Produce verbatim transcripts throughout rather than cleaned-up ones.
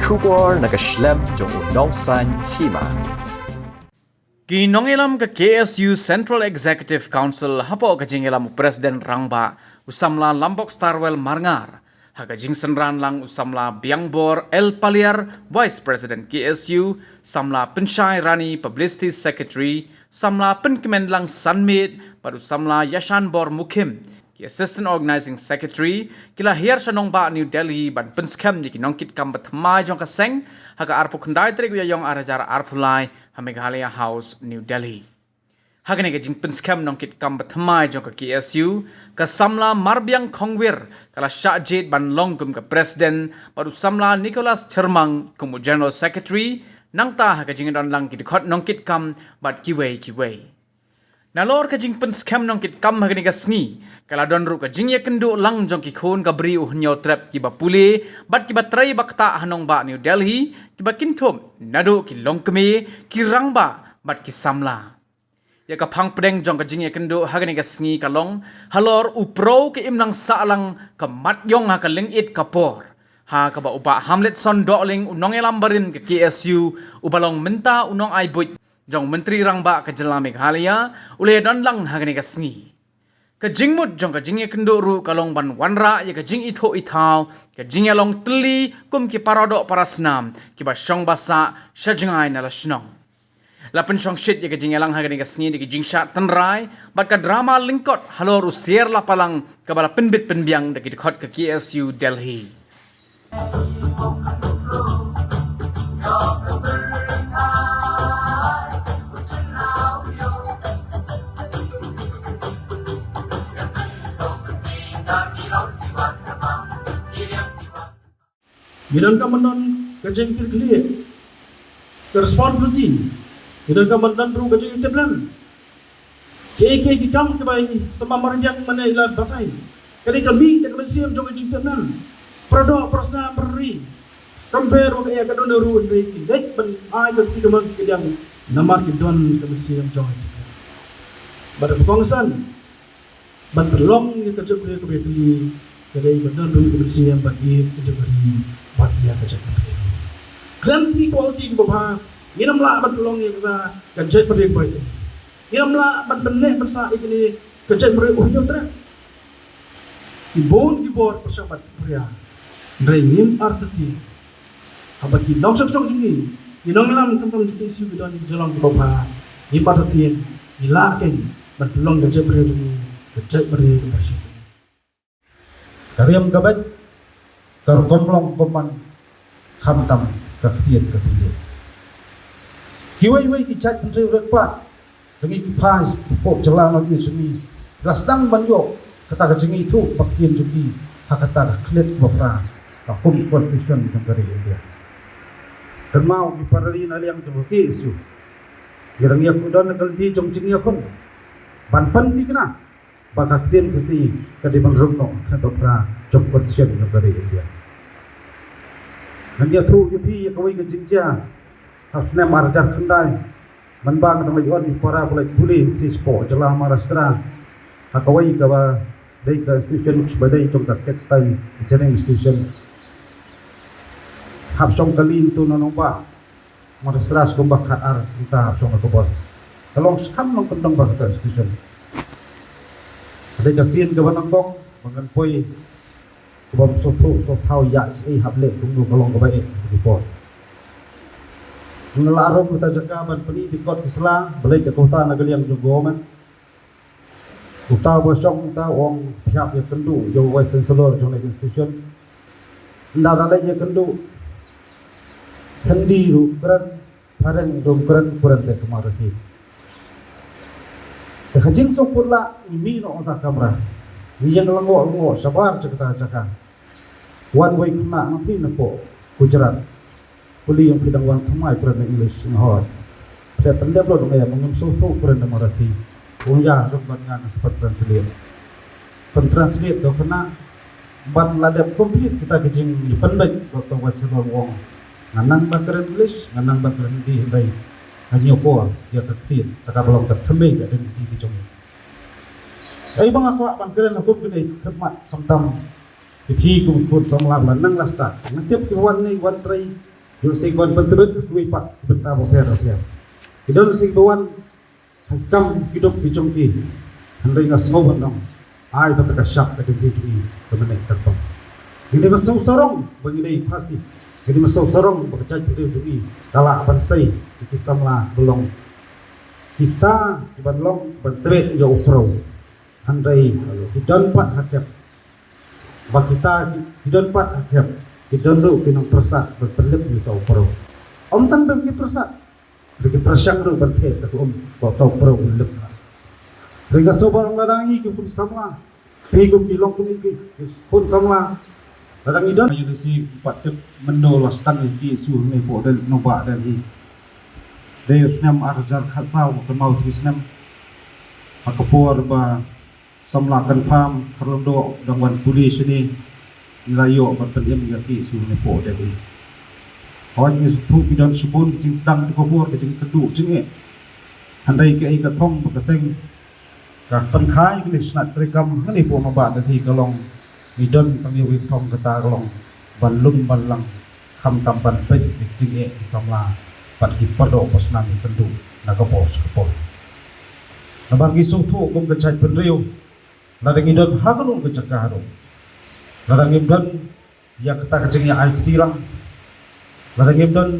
Khubor na ka shlem jong u nongsan hima. Ki nongïalam ka K S U Central Executive Council hapoh ka jingïalam u President Rangbah u samla Lambok Starwell Marngar, ha ka jingsynran lang u samla Biangbor L Paliar, Vice President K S U, samla Pynshai Rani, Publicity Secretary, samla Pynkmenlang Sanmiet bad u samla Yashanbor Mukhim, ki Assistant Organizing Secretary, ki la hiar sha nongbah New Delhi ban pynskhem ïa ki nongkitkam bathymmai jong ka seng ha ka arphew khyndai tarik u Ïaïong ar hajar arphew lai ha Meghalaya House, New Delhi. Ha kane ka jingpynskhem nongkitkam bathymmai jong ka K S U, ka samla Marbiang Khongwir ka la shah jied ban long kum ka President bad u samla Nicholas Chyrmang kum u General Secretary, nangta ha ka jingdon lang ki dkhot nongkitkam bad kiwei kiwei. Nalor ka jingpynskhem nongkitkam ha kane ka sngi, ka la don ruh ka jingïakynduh lang jong ki khun ka Bri U Hynñiewtrep kiba pule bad kiba trei ba ktah ha nongbah New Delhi, kiba kynthup naduh ki longkmie, ki rangbah bad ki samla. Ïa ka phang pdeng jong ka jingïakynduh ha kane ka sngi ka long halor u prau ka imlang sahlang ka mat ïong ha ka lyngit ka por, ha kaba u Bah Hamletson Dohling, u nongïalam barim ka K S U, uba long mynta u nongai buit jong Myntri Rangbah ka jylla Meghalaya, u la ïadon lang ha kane ka sngi. Ka jingmut jong ka jingïakynduh ruh ka long ban wanrah ïa ka jingithuh ithaw, ka jingïalong tylli kum ki paradoh parasnam kiba shong ba sah sha jngai na la shnong. La pynshongshit ïa ka jingïalang ha kane ka sngi da ka jingshah tynrai bad ka drama lyngkot halor u Sier Lapalang, kaba la pynbit pynbiang da ki dkhot ka K S U Delhi. Ngi donkam ban don ka jingkyrkhu, ka responsibility. Ngi donkam ban don ruh ka jingïatiplem. Kiei kiei ki kam kiba i samla Marbiang mynne i la batai, ka dei ka mih da ka mynsiem jong ka jingtiplem. Paradoh parasnam, para ri, kam pher wa kaei ka don ruh, hynrei ki leit ban ai ka kti kamon kti kadiang namar ki don ka mynsiem jong ka jingtiplem. Bad ka kongsan ban pynlong ïa ka jaitbynriew kaba ïatylli, ka dei ban don ruh ka mynsiem ban ïeit ïa ka ri bad ïa ka jaitbynriew. Khlem kine ki quality kiba bha, ngin ym lah ban pynlong ïa kata ka jaitbynriew kaba ïatylli. Ngin ym lah ban pynneh pynsah ïa kane ka jaitbynriew U Hynñiewtrep. Ki bun ki bor pyrshah ban pynpra, hynrei ngim artatien. Haba ki nongshong shnong jong ngi, ki nongïalam khamtam jong ki issue ki don ki jingïalang kiba bha, ngim artatien, ngi lah kein ban pynlong ka jaitbynriew jong ngi ka jaitbynriew kaba shit. Ka riam ka beit, ka rukom long kumban, khamtam ka ktien ka thylliej. Kiwei wei ki jaitbynriew rit paid, ka ngi ki phai hapoh jylla North East jong ngi, la sdang ban ïoh kata ka jingithuh ba ktien jong ki ha kata ka khlieh ba phra, ka kum constitution jong ka ri India. Kynmaw ki para ri na liang jong ka K S U, ngi dang ïa kudon na ka lynti jong jingïakhun ban pynthikna ba ka ktien Khasi ka dei ban rung noh ha ka khlieh ba phra jong constitution jong ka ri India. Ngan ïathuh ïa phi ïa kawei ka jingjia ha snem ar hajar khyndai, mynba nga dang leit ïoh ïa para ba leit pule shapoh jylla Maharashtra, ha kawei kaba dei ka institution ba dei jong ka textile engineering institution. Hap shong kali nangtu na nongbah Maharashtra sha kumba khatar kynta, hap shong na ka bus. Ka long skhem long kyndong ba kata institution. Ka dei ka sien kaba nyngkong ba ngan poi, kaba ym sngewthuh sngewthaw ïa ei hap leh kumno, ka long kaba eh ka report. Nga la rung kata jaka ban pyni dkhot ki sla ba leit da kata na ka liang jong government. Uta uba shong uta u ong phi hap ïakynduh ïa u Vice Chancellor jong ka institution. Ynda la leit ïakynduh, Hindi ruh kren, Phareng ruh kren, kren te ka Marathi. Te ka jingsngewkut la ngi mih noh na uta kamra, ngi ïeng lyngngoh lyngngoh shabar jaka jaka. Wan wei khynnah na phi na poh Gujarat, pule ïa u, phi dang wan thymmai kren na English, nga hoi. Phi pyndep lut, ong ïa, ma ngam sngewthuh kren na Marathi. Ong ïa, rung bad nga, nga sa pyn translate. Pyn translate da u khynnah ban la dep complete kita ki jingïapynbeit. Doktor Wasilong u ong, nga nang ban kren English, nga nang ban kren Hindi, hynrei nga ñiewkor ïa ka ktien, kata ka long ka thymmei ka identity ka jong ngi. Ei ba nga kwah ban kren ha kum kine ki khmat, khamtam ïa phi kum ki khun samla ba la nang la stad. Nga tip ki wan ne wan trei Ïoh sing ban pyntbit kiwei pat ki bynta bapher bapher. Ki don sing ba wan ha ki kam ki duk ki jong ki. Hynrei nga sngew ban ong, ai ba ta ka shap ka dei jong ngi ka mynne ka pang. Ngi dei ba sngewsarong ba ngi dei Khasi. Ngi dei ba sngewsarong ba ka jaitbynriew jong ngi ka lah ban sei ïa ki samla ba long kita ki ban long ban trei ïa u prau. Hynrei ki don pat ha khep. Ba kita ki, ki don pat ha khep, ki don ruh ki nongpyrsad ban pynlip ïa uta u prau. Ym tang ba ki pyrsad, da ki pyrshang ruh ban theh da ka um ba uta u prau un lip. Hynrei nga sngewbha ong lada ngi ki khun samla, phi kum ki long kum ki, ki khun samla, lada ngi don. Ïa ka si pat tip mynno la sdang ïa ki ïa shu ne po del no ba del hi. Dei u snem ar hajar khatsaw ka mau tu snem. Ha ka por ba samla Kynpham Kharlongdoh dang wan pule shane, ngi la ïoh ban pynim ïa ki shu ne po dei. Hooid ngi sngewthuh ki don shibun ki jingsdang tu ka por, ki jingkynduh jingeh. Hynrei kaei ka thong ba ka seng ka pynkhie kine shnat treikam hangne po Nongbah Delhi ka long, ngi don tang ïa uwei ka thong, kata ka long ban lum ban lang, khamtam ban peit ïa ki jingeh ki samla bad ki pardoh ba sdang ïakynduh na ka por sha ka por. Namar ngi sngewthuh kum ka jaitbynriew, lada ngi don ha kano ka jaka ruh, lada ngim don ïa kata ka jingïa ai kti lang, lada ngim don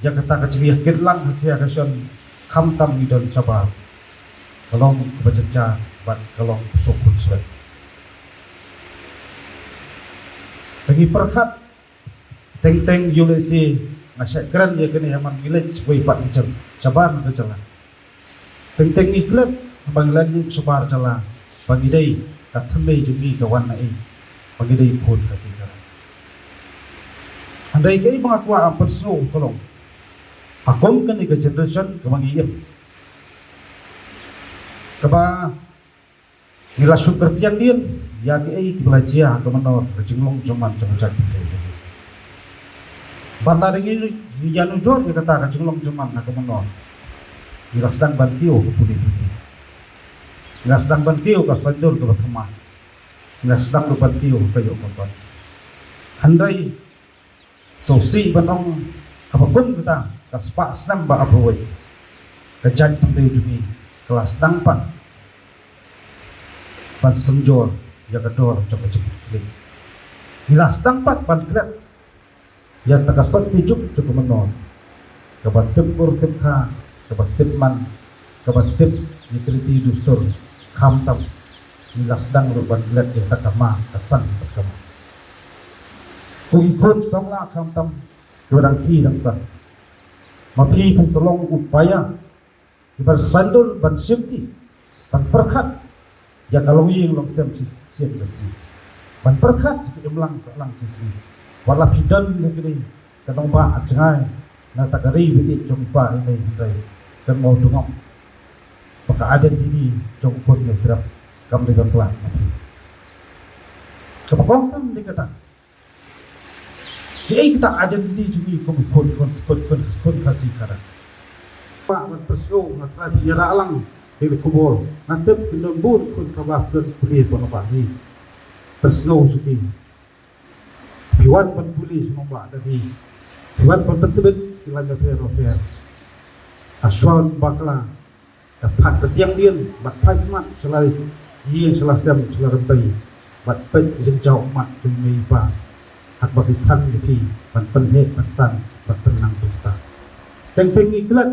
ïa kata ka jingïa kit lang ha ka ïa ka shon, khamtam ngi don shabar, ka long kaba jynjar bad ka long ka suk khun swet. Te ngi pyrkhat, teng teng ïoh lehse nga shah kren ïa kane ha man ngi leit shawei pat ngi jam shabar na ka jylla. Teng teng ngi klet ba ngi leit shabar jylla ba ngi dei ka thymmei jong ngi ka wan na ei, ba ngi dei khun Khasi Khara. Hynrei kaei ba nga kwah ban pynsngew ka long, ha kum kane ka generation kaba ngi im, kaba ngi la shu kyrtiang dien ïa kiei kiba la jia ha ka mynnor ka jinglong jingman jong ka jaitbynriew jong ngi. Bad lada ngi, ngi ïanujor ïa kata ka jinglong jingman ha ka mynnor, ngi la sdang ban kiew ka pule puthi, ngi la sdang ban kiew ka saiñdur kaba thymmai, ngi la sdang ruh ban kiew ka ïoh ka ton. Hynrei sngewsih ban ong, haba kum kata ka spah snem ba ap ruwei, ka jaitbynriew jong ngi ka la sdang pat ban synjor ïa ka dor jong ka jingkitkhlieh. Ngi la sdang pat ban klet ïa kata ka sot ti juk jong ka mynnor, kaba tip kur tip kha, kaba tip man, kaba tip ïa ki riti dustur, khamtam ngi la sdang ruh ban klet ïa kata ka ma ka san bad ka ma. Ko ki khun samla khamtam kiba dang khie dang san, ma phi phin sa long u paia kiba saiñdur ban shimti, ban pyrkhat ïa ka longïing longsem shisien ka sngi, ban pyrkhat ïa ka imlang sahlang ka sngi. Wat la phi don ïa kane ka nongbah jngai na kata ka ri ba ïeit jong i pa i mei, hynrei kan mut tang ba ka identity jong u khun Hynñiewtrep kam dei ban khlad na phi. Kaba kongsan dei kata, kiei kata identity jong ngi kum i khun, khun, khun, khun, khun Khasi Khara. Ba ban pynsngew, nga trai phi ïarah lang ïa kane ka khubor. Nga tip kin don bun khun samla phi don pule pynban ba ngi pynsngew sha ki. Phi wan ban pule sha Nongbah Delhi, phi wan ban pyntbit ki laiñ bapher bapher. Ha shuwa ban bakla, ka phah kyrtiang dien bad phai khmat sha la ïing sha la sem sha la rympei, bad peit jingjaw ummat jong i mei i pa, haba ki thrang ïa phi ban pynheh ban san ban pynlang pynstad. Teng teng ngi klet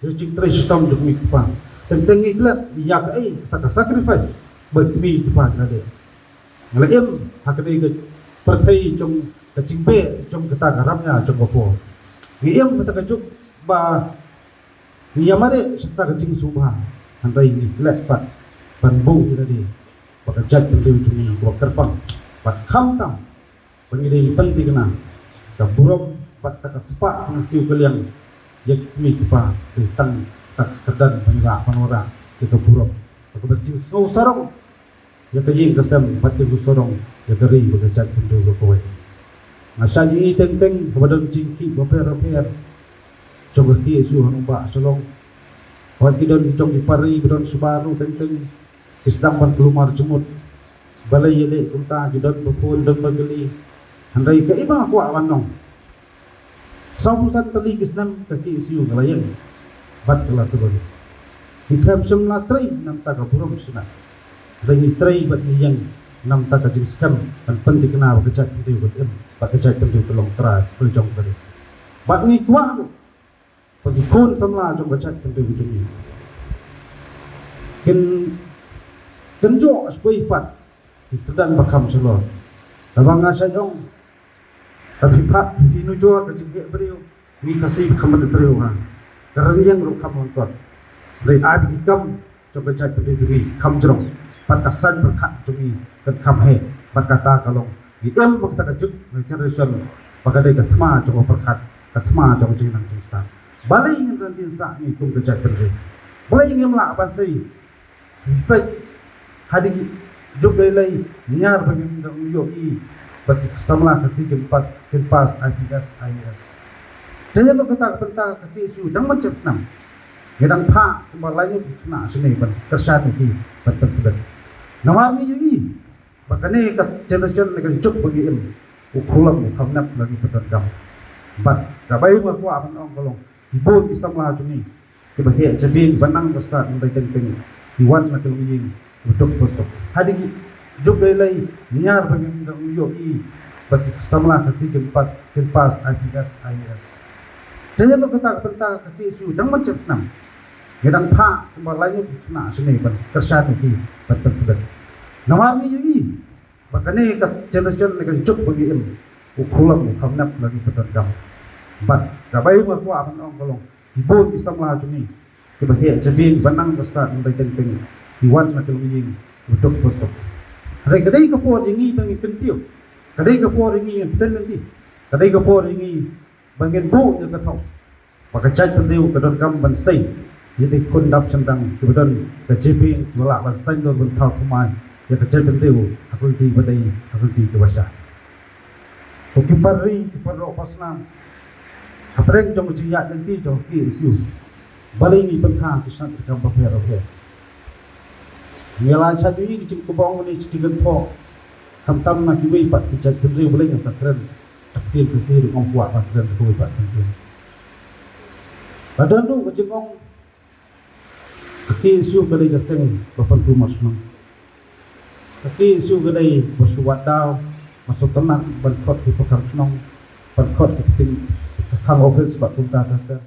ïa ka jingtrei shitom jong i mei i pa, teng teng ngi klet ïa kaei kata ka sacrifice ba i mei i pa ki la leh. Ngi la im ha kane ka pyrthei jong ka jingbeh jong kata ka rangïa jong ka por. Ngi im ha kata ka juk ba ngi ïa mareh sha kata ka jingsngewbha, hynrei ngi klet pat ban buh ïa lade ba ka jaitbynriew jong ngi ka kyrpang, bad khamtam ba ngi dei ban pynthikna ka burom bad kata ka spah ka siew ka liang ïa ki kmie ki kpa, dei tang kata ka kyrdan ba ngi lah ban wanrah ïa ka burom, ba kaba jingsngewsarong ïa ka ïing ka sem bad jingsngewsarong ïa ka ri bad ka jaitbynriew ka kawei. Nga shah ïohi teng teng haba don jingkhih bapher bapher jong ka K S U ha Nongbah Shillong. Hooid ki don ki jong ki para ba don shabar ruh teng teng ki sdang ban kulmar jingmut. Balei ïaleh kumta, ki don ba phone don ba kylli. Hynrei kaei ba nga kwah ban ong, Sawphew san tylli ki snem ka KSU ka la ïeng bad ka la tyrwa. Ngi khlem shym la trei namar ka burom shynna. Hynrei ngi trei bad ngi ïeng namar ka jingskhem ban pynthikna ba ka jaitbynriew ka im bad ka jaitbynriew ka long trai ka jong ka ri. Bad ngi kwah ruh ba ki khun samla jong ka jaitbynriew jong ngi kin, kin jop shuwa pat ki kyrdan ba kham shalor. Tangba nga shait ong, ka phi pat phi nujor ka jingeh briew, ngi Khasi kham rit briew ha. Ka rynïeng ruh kham lyngkot. Hynrei ai ba ki kam jong ka jaitbynriew jong ngi kham jrong, bad ka saiñ pyrkhat jong ngi kan kham heh, bad kata ka long ngi im bad kata ka juk, ka generation ba ka dei ka thma jong ka pyrkhat, ka thma jong ka jingnang jingstad. Balei ngin rynïeng sah ngi kum ka jaitbynriew? Balei ngim lah ban sei? Peit, hadien juk lei lei, ñiar ba ngim dang ïohi ba ki samla Khasi kin pat, kin pass IPS, IAS. Te ïa la kata ka bynta ka KSU dang mynjur snem ngi dang phah kumba lai ngut ki khynnah shane ban kyrshan ïa ki ban pyntbit. Namar ngi ïohi ba kane ka generation ne ka juk ba ngi im, u khulom u kham nep la ngi pyndonkam. Bad kaba nga kwah ban ong ka long, ki bun ki samla jong ngi kiba heh jabieng ban nang ka stad, hynrei teng teng ki wan na ka longïing ba duk ba suk. Hadien juk lei lei, ñiar ba ngim dang ïohi ba ki samla Khasi kin pat, kin pass IPS, IAS. Te ïa la kata ka bynta ka KSU dang mynjur snem ngi dang phah kumba lai ngut ki khynnah shane ban kyrshan ïa ki ban pyntbit. Namar ngi ïohi ba kane ka generation ne ka juk ba ngi im, u khulom u kham nep la ngi pyndonkam. Bad kaba nga kwah ban ong ka long, ki bun ki samla jong ngi kiba heh jabieng ban nang ka stad, hynrei teng teng ki wan na ka longïing ba duk ba suk. Hynrei ka dei ka por jong ngi ba ngi kyntiew, ka dei ka por jong ngi ban pynlong lynti, ka dei ka por jong ngi ba ngin buh ïa ka thong ba ka jaitbynriew ka donkam ban sei ïa ki khun dap shynrang kiba don ka jabieng, kiba lah ban saiñdur ban thaw thymmai ïa ka jaitbynriew ha ka lynti ba dei, ha ka lynti kaba shai. Ko ki para ri, ki para doh para snam, hapdeng jong ka jingïaid lynti jong ka KSU, balei ngi pynkha ki shnat treikam bapher bapher? Ngi la shah ïohi ki jingkyrpad ne ki jingkyrpad, khamtam na kiwei pat ki jaitbynriew, balei ngi sa kren da ka ktien Khasi, ruh ngam kwah ban kren da kawei pat ka ktien. Ka don ruh ka jingong, ka KSU ka dei ka seng ba pynthut mar shnong. Ka KSU ka dei ba shu wad daw, ba shu tynnat ban khot ki pakhang shnong, ban khot ki pting, ka khang office bad kumta ter ter.